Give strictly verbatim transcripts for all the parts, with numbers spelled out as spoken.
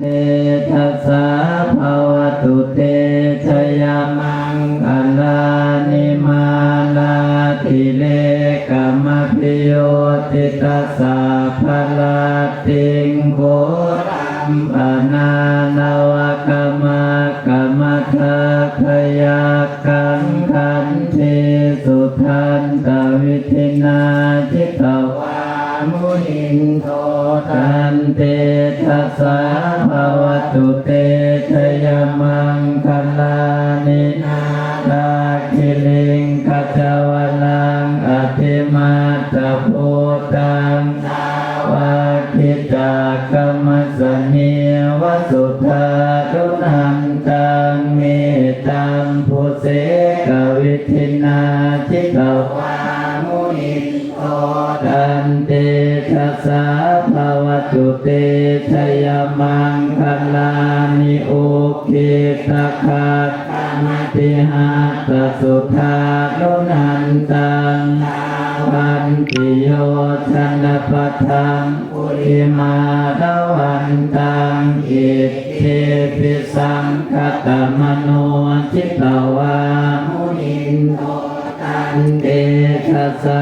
tejasā bhavatu te jayamaṅgalāni. Mārātirekamabhiyujjhitasabbarattiṃ ghorampanāḷavakamakkhamathaddhayakkhaṃ khantīsudantavidhinā jitavā munindo tantejasā bhavatu te jayamaṅgalāni. Nāḷāgiriṃ gajavaraṃ atimattabhūtaṃ dāvaggicakkamasanīva sudāruṇantaṃ mettambusekavidhinā jitavā munindo tantejasā bhavatu te jayamaṅgalāni. Ukkhittakhaggamatihatthasudāruṇantaṃ dhāvantiyojanapathaṅgulimālavantaṃ iddhībhisaṅkhatamano jitavā munindo tantejasā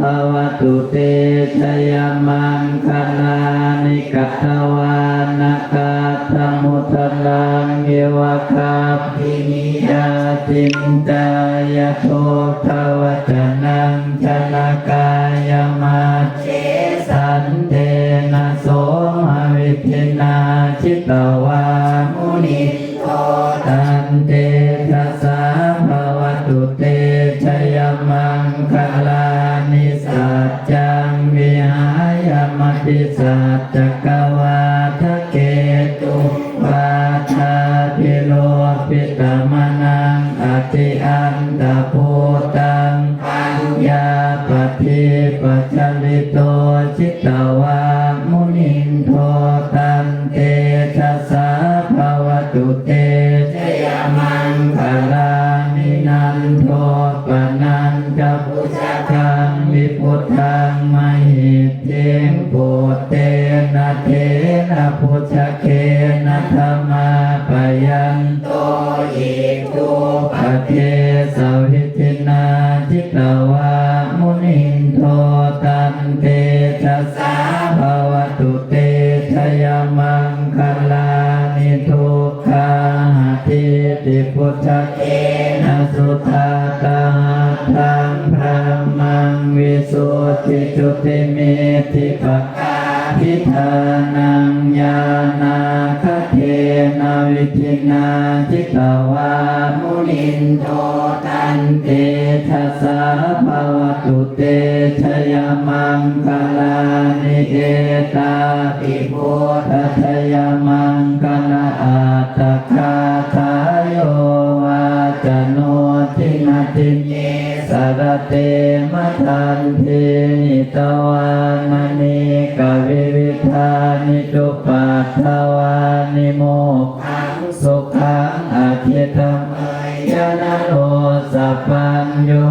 bhavatu te jayamaṅgalāni. Katvāna kaṭṭhamudaraṃ iva gabbhinīyā ciñcāya duṭṭhavacanaṃ janakāyamajjhe santena somavidhinā jitavā munindo tantejasā bhavatu te jayamaṅgalāni. Saccaṃ vihāya matisaccakavādaketuṃ vādābhiropitamanaṃ atiandhabhūtaṃ paññāpadīpajalito jitavā munindo tantejasā bhavatu te jayamaṅgalāni. Nandopanandabhujagaṃ vibudhaṃ mahiddhiṃ puttena therabhujagena damāpayanto iddhūpadesavidhinā jitavā munindo tantejasā bhavatu te jayamaṅgalāni. Duggāhadiṭṭhibhujagena sudaṭṭhahatthaṃ brahmaṃ visuddhijutimiddhibakābhidhānaṃ ñāṇāgadena vidhinā jitavā munindo tantejasā bhavatu te jayamaṅgalāni. Etāpi buddhajayamaṅgalaaṭṭhagāthā yo vācano dinadine sarate matandī hitvānanekavividhāni cupaddavāni mokkhaṃ sukhaṃ adhigameyya naro sapañño.